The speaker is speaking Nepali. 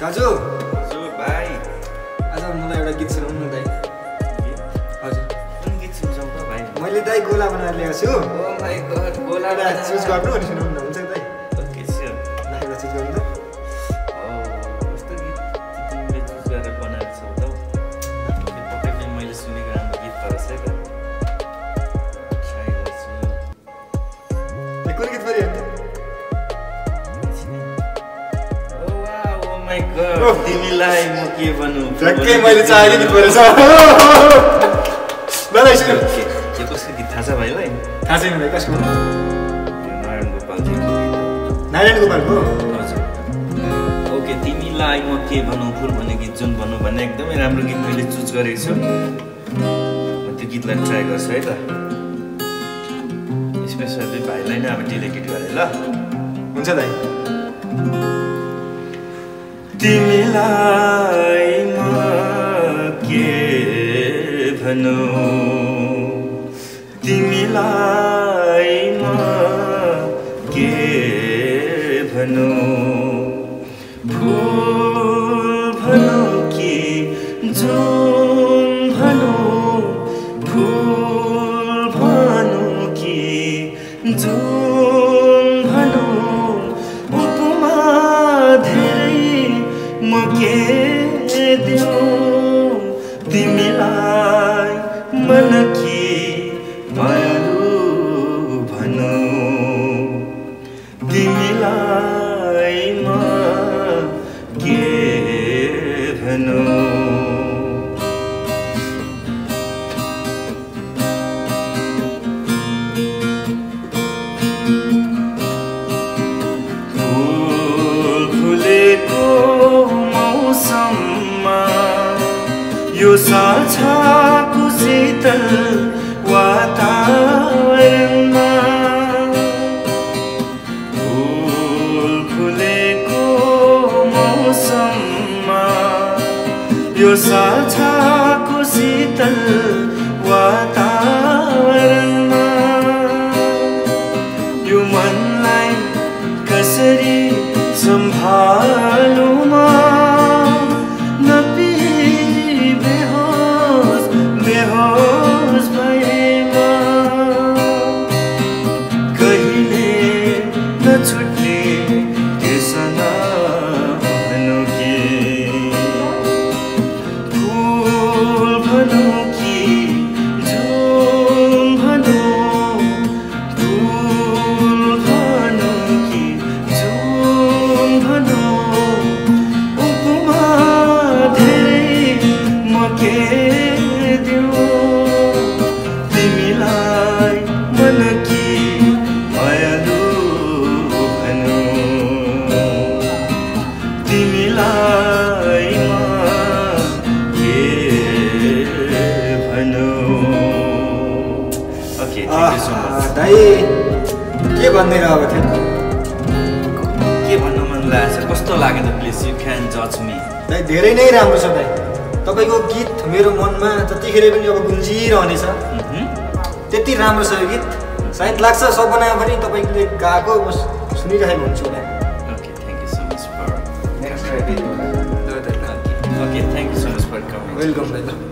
दाजु हजुर भाइ आज मलाई एउटा गीत सुनाउनु न दाइ हजुर कुन गीत सुन्छौ त भाइ मैले दाइ गोला बनाएर ल्याएको छु ओ माय गॉड गोला चुज गर्नु अनि सुनाउनु न हुन्छ दाइ ओके स्योर ल एउटा चुज गर्नु त कस्तो गीत तिमीले चुज गरेर बनाएको छौ त पक्कै पनि मैले सुनेको राम्रो गीत परेछ है त ट्राई गर्छु कुन गीत पऱ्यो अन्त तिमीलाई म के भन्नु झट्कै मैले चाहेको गीत परेछ ल सुन के कसको गीत थाहा छ भाइलाई थाहा छैन भाइ कसको नारायण गोपालजी नारायण गोपालको हजुर ओके तिमीलाई म के भनौँ फुल भन्ने गीत जुन भनौँ भन्ने एकदमै राम्रो गीत मैले चुज गरेको छु म त्यो गीतलाई ट्राई गर्छु है त स्पेसली भाइलाई नै अब डेलिकेट गरेँ ल हुन्छ दाइ तिमीलाई म के भनौँ तिमीलाई म के भनौँ फुल भनौँ कि जुन भनौँ फुल भनौँ कि जुन भनौँ उपमा धेरै म के दिउँ तिमीलाई मन कि मायालु भनौँ तिमीलाई म के भनौँ फुल फुलेको मौसममा यो साँझको शीतल वातावरणमा फुल फुलेको मौसममा यो साँझको शीतल वातावरणमा यो मनलाई कसरी सम्हालौँ म बेहोस भएमा कहिले नछुट्ने त्यससँग भनौँ कि फुल भनौँ कि जुन भनौँ फुल भनौँ कि जुन भनौँ उपमा धेरै म के तिमीलाई मन कि मायालु भनौँ तिमीलाई म के भनौँ okay thank you so much दाइ के भन्दै अब थियो के भन्नु मन लागेको छ कस्तो लाग्यो त प्लिज यु क्यान जज मी दाइ धेरै नै राम्रो छ दाइ तपाईँको गीत मेरो मनमा जतिखेर पनि अब गुन्जिरहनेछ त्यति राम्रो छ यो गीत सायद लाग्छ सबैजना पनि तपाईँले गाएको म सुनिरहेको हुन्छु होला okay thank you so much for okay thank you so much for coming welcome दाइ